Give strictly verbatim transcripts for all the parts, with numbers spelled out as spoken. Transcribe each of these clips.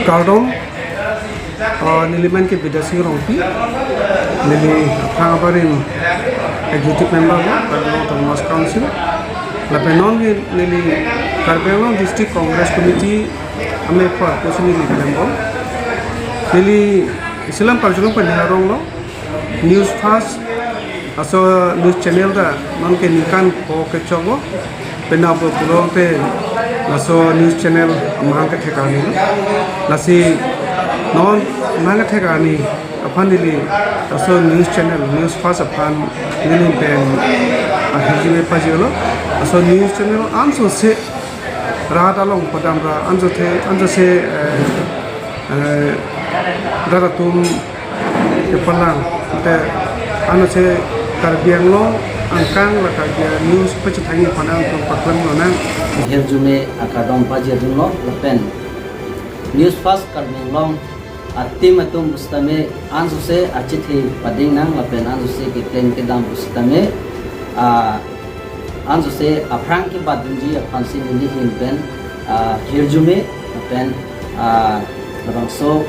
Kardom, uh, neli men ke Bidya Sing Rongpi, neli aphrang abarim executive member lo, Karbi Anglong Autonomous Council, lapen non ke neli Karbi Anglong District Congress Committee amepar pusi neli member. Neli isilam parjulong pen arong lo, News Fast, laso news channel ta non ke ningkan pho kechok lo, penap lo pulote laso news channel amahang kethek arni lo. Lasi non amahang kethek arni aphan neli laso news channel, News Fast aphan neli pen ahirjume pajirlo. Laso news channel ansose rat along padam ra ansose, ansose, eh, eh, rat atum kepalang, te ansose Karbi Anglong angkang la Karbi news pachethangji aphan nangtum paklang lonang. Ahirjume akardom pajir dunlo lapen News Fast Karbi Anglong a-team atum pusitame ansose achethe pading nang lapen ansose keklem kedam pusitame, ah, ansose aphrang kebat dunji aphansi neli ahin pen, ah, hirjume lapen, ah, labangso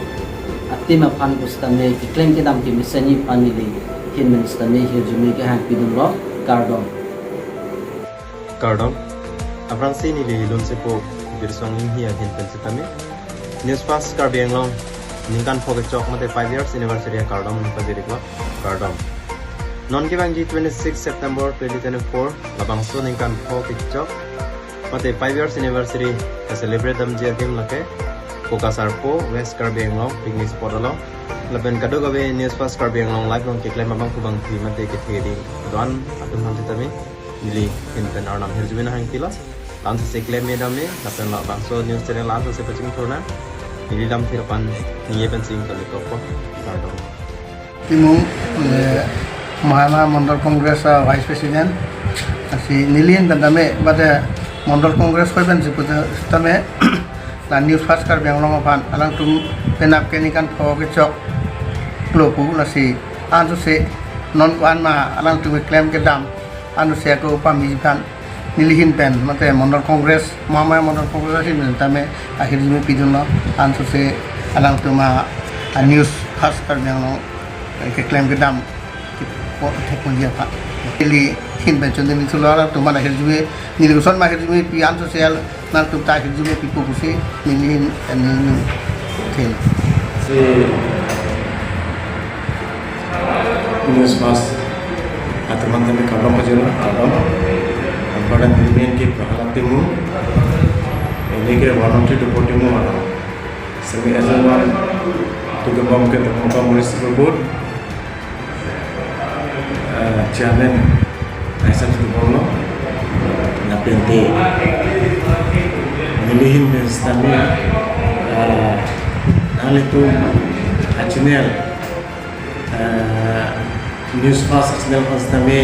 a-team aphan pusitame keklem kedam kemesenji aphan neli ahin pen sitame hirjume kehang pidunlo, kardom. Kardom. Aphrangsi neli lunsepo Birsong Inghi ahin pen sitame News Fast Karbi Anglong ningkan pho kechok mate five years anniversary akardom pajir-iklo, kardom. Non kevangji twenty-six September twenty twenty-four, labangso ningkan pho kechok mate five years anniversary ka-celebrate damji adim lake Kokasarpo, West Karbi Anglong picnic spot along, lapen kadokave News Fast Karbi Anglong live along keklem abang kubang phi mate kethe ding do-an atum aphan sitame neli ahin pen arnam hirjume nanghangpilo. La ansose klem me dam me, lapen labangso news channel ansose pachingthur nang. Neli lamthir aphan ningje pensi ingkoi-ikpo, kardom. Timung, eh, Mahama Mandal Congress a-Vice President. Lasi neli ahin pen tame, bade Mandal Congress hoi pensi pu tame, la News Fast Karbi Anglong aphan alangtum penap ke ningkan pho kechok lo pu, lasi ansose non ko-an ma alangtum keklem kedam ansose ako pamiji aphan neli ahin pen mate Mandal Congress, Mahama Mandal Congress ahin pen tame ahirjume pidunlo, ansose alangtum a, a News Fast Karbi Anglong, eh, keklem kedam kepo thek ponji aphan. Neli ahin pen chonde neli thulo, alangtum aphan ahirjume, neli koson ma ahirjume pi, ansose nangtum ta ahirjume pipo pusi neli ahin, neli ahin. Si News Fast atum aphan tame kardom pajirlo, kardom. Anparta neli men ke Prahalad Timung. Neli ke one oh three Dopor Timung along. Semi S one to the Bom ke Dongkamukam Municipal Board, eh, Chairman aisam si Dopor lo. Lapen te neli ahin pen sitame, eh, nanglitum a-channel, eh, News Fast channel aphan sitame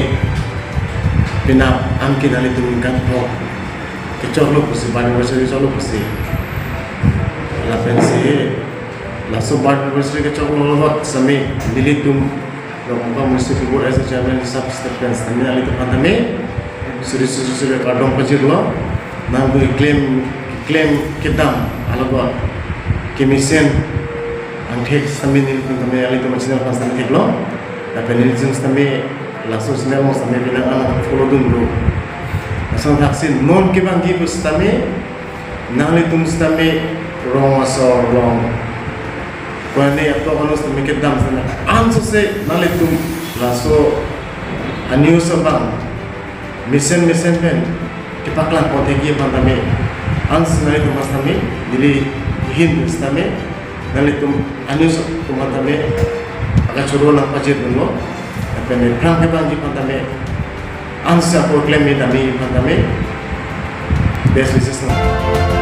penap anke nanglitum ningkan pho kechok lo pusi, birth anniversary kechok lo pusi. Lapensi laso birth anniversary kechok lo ahut sitame nelitum Dongkamukam Municipal Board as a chairman hisap sitame nanglitum aphan tame suri suri suri kardom pajirlo. Nangtum keklem, keklem kedam along kemesen angthek sitame nelitum tame, nanglitum a-channel aphan sitame theklo. Lapen nelitum sitame laso channel along sitame penang alang follow dunlo. Lason thaksi non kevangji pusitame nanglitum sitame rong asor, rong kone atok ano sitame kedam sitame ansose nanglitum laso a-news abang mesen mesen pen kepaklang ponthekji aphan tame, ansi nanglitum aphan sitame, neli ahin sitame, nanglitum a-news atum aphan tame akachoro nangpajir dunlo. Lapen aphrang kevangji aphan tame, ansi ako klem me dam me aphan tame best wishes nang.